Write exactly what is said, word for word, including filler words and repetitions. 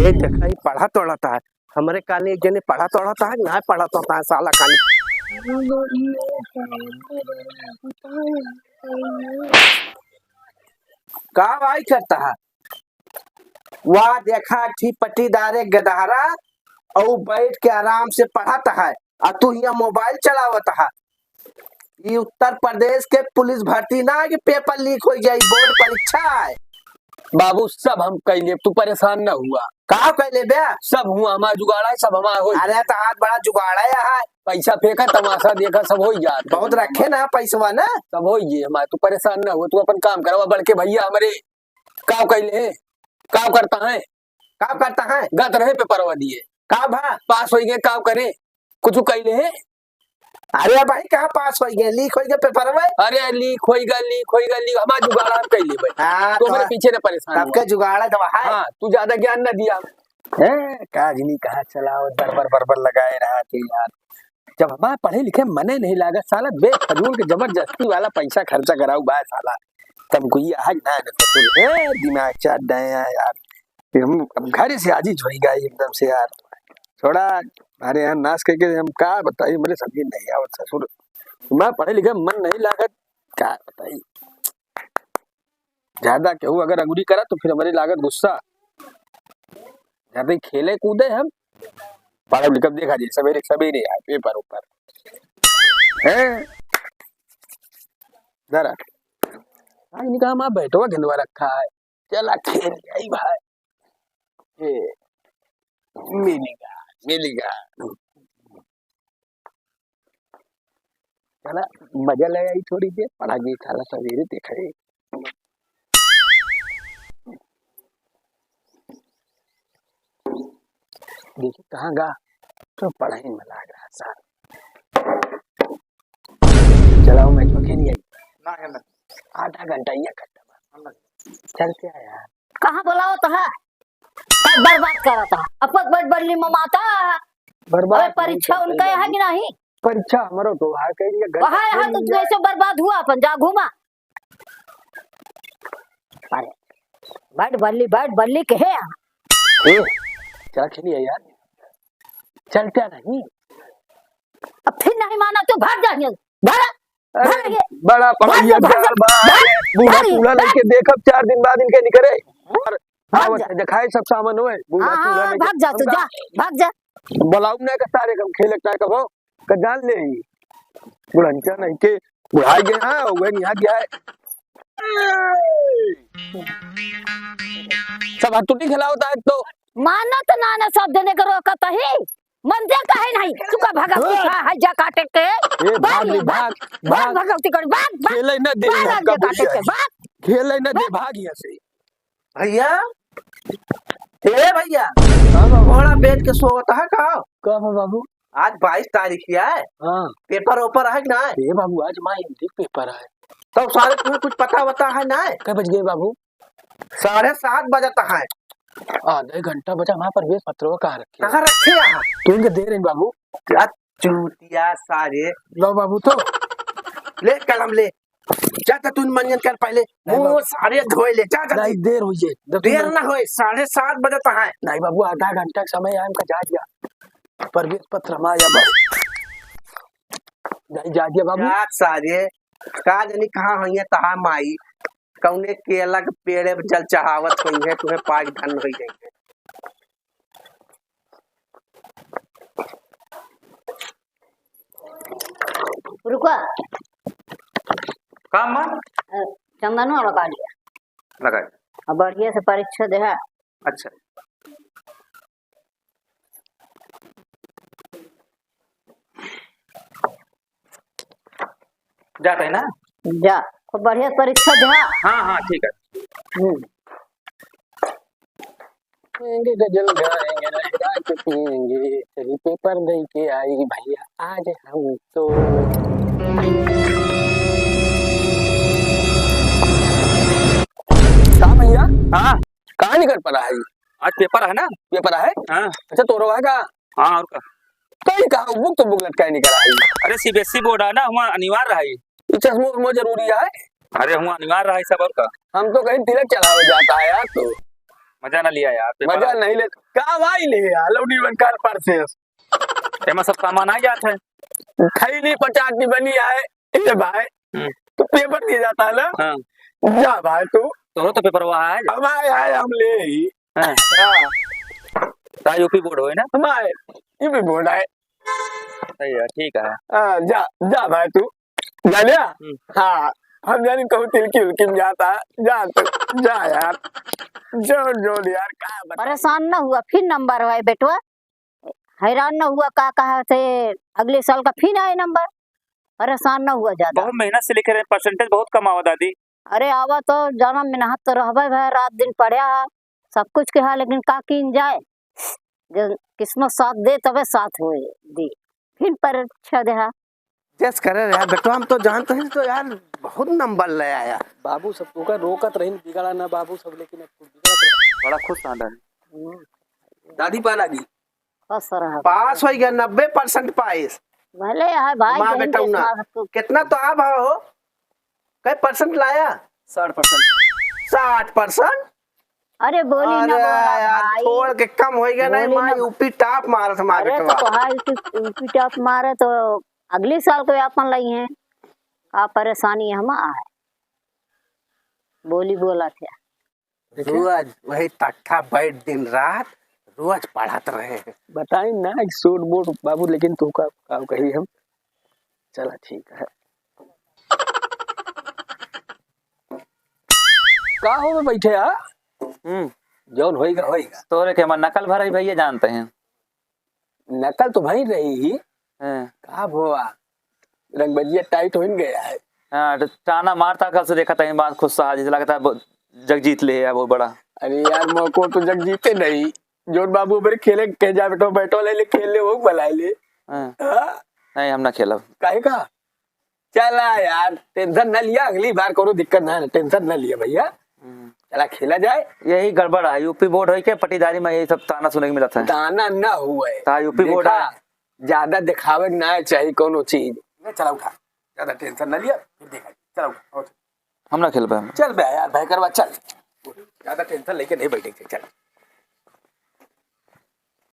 ए, देखा, ई पढ़त ओढ़त है। हमरे कानी एक जने पढ़त ओढ़त है, ना पढ़त ओढ़त है साला कानी। का भाई करता है? वाह, देखा, एक ठी पट्टीदारे गदहरा, अउ बैठ के आराम से पढ़त है, आ तू हियाँ मोबाइल चलावत है। ई उत्तर प्रदेश के पुलिस भर्ती ना है कि पेपर लीक होइ जाई, बोर्ड परीक्षा है। बाबू, सब हम कइ लेब, तू परेशान न हुआ। का कइ लेबे? सब हुआ, हमार जुगाड़ है, सब हमार होई। अरे, तो आज बड़ा जुगाड़ है यहाँ। पैसा फेंका, तमाशा देखा, सब होई जात। बहुत रखे ना पैसवा ना। सब होई जे हमार, तू परेशान न हुआ, तू अपन काम करवा। बड़के भैया हमरे काव कइले हैं? काव करता है? काव करता है? गत रहे पेपरवा दिए। काव भा? पास होइ गए, काव करे? कुछ कइले हैं? अरे भाई, कहाँ पास होइ गए? लीक होइ गए पेपरवा? अरे लीक होइ गए, लीक होइ गए, लीक। हमार जुगाड़ हम कइले भाई। हाँ, तू तो हमरे पीछे न परेशान सबके हुआ। जुगाड़ है तो है। हाँ, तू ज्यादा ज्ञान न दिया। हैं, काजनी कहाँ चलाओ, बरबर बरबर लगाए रहा तू यार। जब हमार पढ़े लिखे मने नहीं लागत, साला बेफजूल के जबरदस्ती वाला पैसा खर्चा कराऊ बा साला। तब कोई आज ना, ना तो ए, दिमाग चाट डाए हैं यार। फिर हम अब घर से आजिज होइ गए एकदम से यार। थोड़ा, अरे यार, नाश करके हम का बताई, मेरे समझ नहीं आवत ससुर। हमार पढ़े लिखे मन नहीं लागत, का बताई। ज्यादा केहू अगर अंगुरी करा तो फिर हमरे लागत गुस्सा। ज्यादा ही खेले कूदे हम, पढ़ब लिखब देखा जी, सवेरे सवेरे आए पेपर ऊपर। हैं? जरा। आज निकाह माँ बैठवा गेंदवा रखा है। चला खेल जाई भाई। ए, मिलेगा, मिलेगा। चला, मजा ले आई थोड़ी देर, पढ़ा गई, साला सवेरे देखा है। देखी कहाँ गा, तो पढ़ाई में लाग रहा साला। चलाओ, मैं तो खेल आई। ना, ना। आधा घंटा, एक घंटा बाद। ना। चलते हैं यार। कहाँ बोलाओ तो है? सब बर्बाद करत है। अब बड़ बड़ली ममाता। बर्बाद अबे, नहीं परीक्षा करते उनका है बाबू। कि नहीं? परीक्षा हमरो तो है, कहीं ये घर वहाँ का रहा खेल तो तू लिया। ऐसे बर्बाद हुआ अपन, जा घूमा। अरे, बड़ बड़ली, बड़ बड़ली कहे यहाँ। ए, क्या खेली है यार? चलते नहीं। अब फिर नहीं माना तो भाग जा यहाँ। भाग। अरे, भाग। बड़ा पढ़ैया भाग जा, भाग जा, भाग। बूढ़ा भाग, चूल्हा भाग। लेके देखब, चार दिन बाद इनके निकरे। और भाग आवत जा। है, देखाए सब सामान होए, बूढ़ा हाँ, चूल्हा हाँ, लेके। भाग जा, तू हमका जा, भाग जा। बुलाऊ ना का सारे, हम खेले का कबो, का जान ले ही। बुढ़ंचा नहीं के, बुढ़ा गया है, वह नहीं आ गया है। सब हाथ टूटी खिलावता है तो। मानत ना ना सब जने के रोकत ही। मन से कहे नहीं, तू का भगवती ए! का है जा काटे के? ए, भाग भाग रे, ले, भाग, भाग, भाग, भाग। भगवती कर, भाग, भाग, खेले न दे भाग, हम जा काटे कबूतरिया। के, भाग। खेले न दे, भाग। भाग यहाँ से। भैया, ए भैया, हाँ बाबू। घोड़ा बेच के सोवत है का? का बा बाबू? आज बाईस तारीख है। हाँ। पेपर ओपर है कि ना? ए बाबू, आज माँ हिंदी पेपर है। तो सारे तुम्हें कुछ पता वता है ना? कै बज गए बाबू? साढ़े सात बजत है। आधे घंटा बचा, हमार प्रवेश पत्रवा कहाँ रखे? कहाँ रखे यहाँ? तू इनके दे रहे बाबू। क्या चूतिया सारे। लो बाबू तो। ले कलम ले। जा तो तू मंजन कर पहले। नहीं मुंह बाबू। सारे धोए ले। जा जल्दी। नहीं, देर हो जाए। जब देर तुम ना होए, साढ़े सात बजत है। नहीं बाबू, आधा घंटा का समय है, हमका जा दिया। प्रवेश पत्र हमारा बस। नहीं, जा दिया बाबू। जा सारे। का जानी कहाँ होइहैं तहार माई, कौने केला के पेड़े पे जल चढ़ावत होइहैं, तुम्हें पाक धन होइ जाइहैं। रुका। का माँ? अ, चंदनो लगा लिया। लगा। अब बढ़िया से परीक्षा देहा। अच्छा। जात है ना? जा, खूब बढ़िया परीक्षा दे। हाँ, हाँ, ठीक है। हम्म। गाएंगे गजल, गाएंगे, लहरा के पिएंगे, चली पेपर दे के आई भैया, आज हम तो। का भैया? हाँ। कहाँ निकल पड़ा है? आज पेपर है ना? पेपर है? हाँ। अच्छा, तोरो है का? हाँ, और का? कहीं कहाँ बुक तो बुक लटकाए निकल आई। अरे, सीबीएसई बोर्ड है ना, वहाँ अनिवार्य है। ये चश्मो उश्मो जरूरी है? अरे, वहाँ अनिवार्य है सब, और का? हम तो कहीं तिलक चढ़ावे जाता है यार, तो। मजा ना लिया यार, पेपर मजा नहीं ले। का भाई ले यार, लौडी वन कार परसेस। एमा सब सामान आ जात है। खैनी पचास की बनी है। ए भाई, हम्म। तू पेपर दिए जाता है ना? हाँ। जा भाई तू। तोरो तो पेपर वहाँ है। हमारे आए, हम ले ही। हाँ। हाँ। ता यूपी बोर्ड होए ना? हमारे यूपी बोर्ड आए। सही है, ठीक है। हाँ, जा, जा भाई तू। जा लिया? हम्म। हाँ, हम जानी कहूँ तिलकी उलकी में जाता। जा तू, जा यार। जोड़, जोड़ यार, का बता। परेशान न हुआ, फिर नंबर आए बेटवा। हैरान न हुआ, का कहा से अगले साल का फिर आए नंबर। परेशान न हुआ ज्यादा। बहुत मेहनत से लिखे रहे, परसेंटेज बहुत कम आवा दादी। अरे आवा तो जाना, मेहनत तो रहबे भाई, रात दिन पढ़्या है, सब कुछ के है, लेकिन का कीन जाए, जो किस्मत साथ दे तबे साथ होए दी। फिर परीक्षा देहा। जस करे रहा बेटवा, हम तो जानते हैं तो यार बहुत नंबर ले आया। बाबू सब तोका रोकत रहिन बिगड़ा ना बाबू सब, लेकिन अब तू बिगड़त रहा। बड़ा खुश था दादी। हम्म। दादी पा लागी। खुश रहा। पास होइ गया, नब्बे परसेंट पाइस। भले है भाई, माँ जहन बेटा के ना। साथ तो कितना तो आप हो? कै परसेंट लाया? साठ परसेंट। साठ परसेंट? अरे बोली ना अरे बोला यार, भाई। थोड़ के कम होइ गया ना, बोली माँ ना। यूपी टॉप मारत माँ अरे तो बेटवा। कहा है कि यूपी टॉप मारे तो अगले साल को अपन लई हैं। का परेशानी हम आए। बोली बोला थे। देखिए। रोज वही तट्ठा बैठ दिन रात, रोज पढ़त रहे। बताई ना, एक सूट बूट बाबू, लेकिन तू का, का कही हम। चला ठीक है। का हो में बैठे आ? हम्म। जौन होइगा, होइगा। तोरे के हमार नकल भरई भैया जानते हैं। नकल तो भई रही ही। हाँ। का भवा? रंगबजिया टाइट होइन गया है। हाँ, तो ताना मारता कल से देखा था, बात खुद सहा जैसे लगता है, ब-, जग जीत ले है बहुत बड़ा। अरे यार, मौको तो जग जीते नहीं। जोन बाबू मेरे खेले के जा बेटो, बैटो ले ले, खेल ले, वो बुला ले। हाँ। हाँ? नहीं, हम ना खेलब। काहे का? चला यार, टेंशन न लिया, अगली बार कोनो दिक्कत ना है, टेंशन न लिया भैया। हम्म। चला खेला जाए। यही गड़बड़ है, यूपी बोर्ड होई के पटीदारी में यही सब ताना सुने के मिलत है। ताना न हुए। ता यूपी बोर्ड देखा, है। ज्यादा दिखावे के ना चाही कोनो चीज। ले चला उठा, ज्यादा टेंशन न लिया, फिर देखा, चला उठा, उठ। हम ना खेलबे हम। चल बे यार, भाई करवा, चल। ज्यादा टेंशन लेके नहीं बैठे, चल।